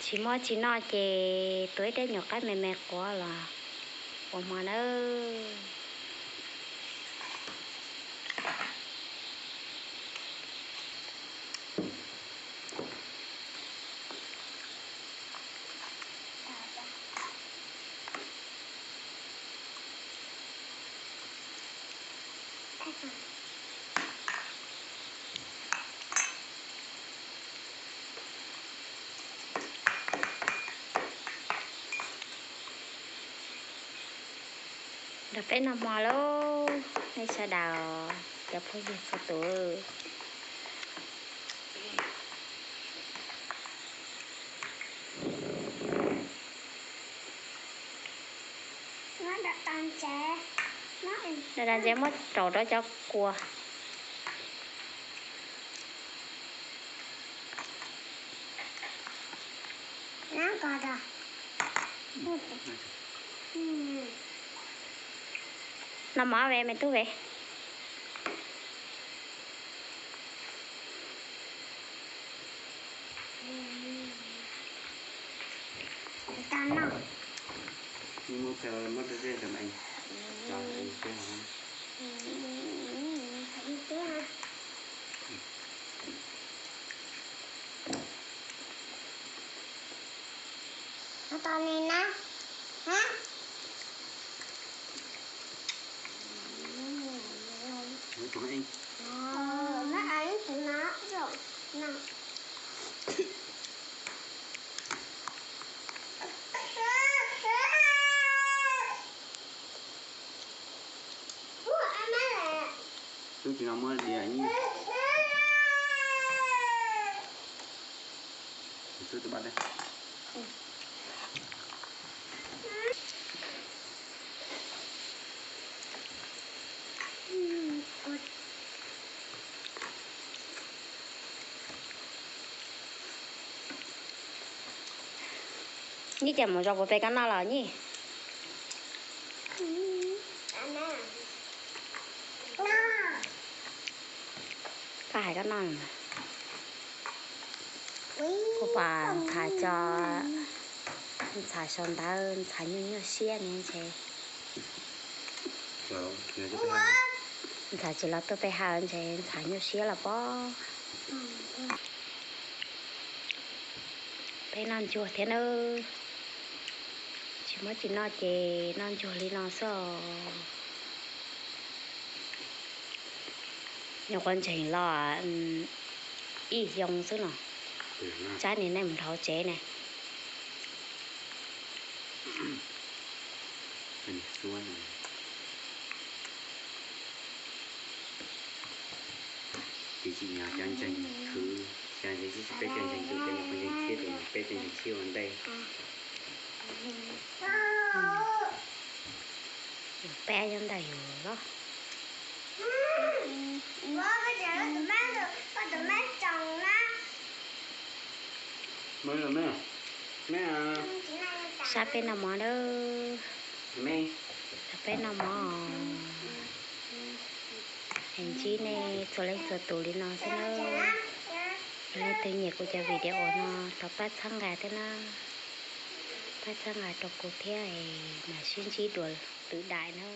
Tsis muaj tsis noj ces tua ib rab nyuam qaib me me quav los ua hmo nawb. Nrog peb noj hmo lauj, nej sawv daws cov phooj ywg txhua tus. Dab ntses muab rau rau cov kua. Noj mov ve me tub ve. Tub tsis no muab diav ib. Tub tub pab teb. Nyij, cas mus zov puas pem koj noj los nyij? Koj hais koj noj. Kuv pom ntxhais tso, ntxhais sau ntawv ntxhais nyuaj nyuaj siab ne ntshe. Ntxhais tsis los tuaj peb hawm ntshe ntxhais nyuaj siab los pob. Peb noj ntsuag thiab nawb. Tsis muaj tsis noj ces noj ntsuag li no xwb os. Nyuam qhuav ntseeg los ib xyoo xwb no. Tsab niag nej mus dhau tsev ne. Tis tsis nyob cov ntseeg khwv, cov ntseeg tsis peb cov ntseeg khwv, cov nyuam qhuav ntseeg tshiab tus peb cov ntseeg tshiab ua ntej. Peb nyob ntawm yus los. Sab peb noj mov nawb. Sab peb noj mov. Es ntsib nej txhua leej txhua tus li no xwb nawb. Yog leej twg nyiam kuv cov video no thov pab txhawb nqa thiab na. Pab txhawb nqa rau kuv thiab es mam sib ntsib dua lwm daim na.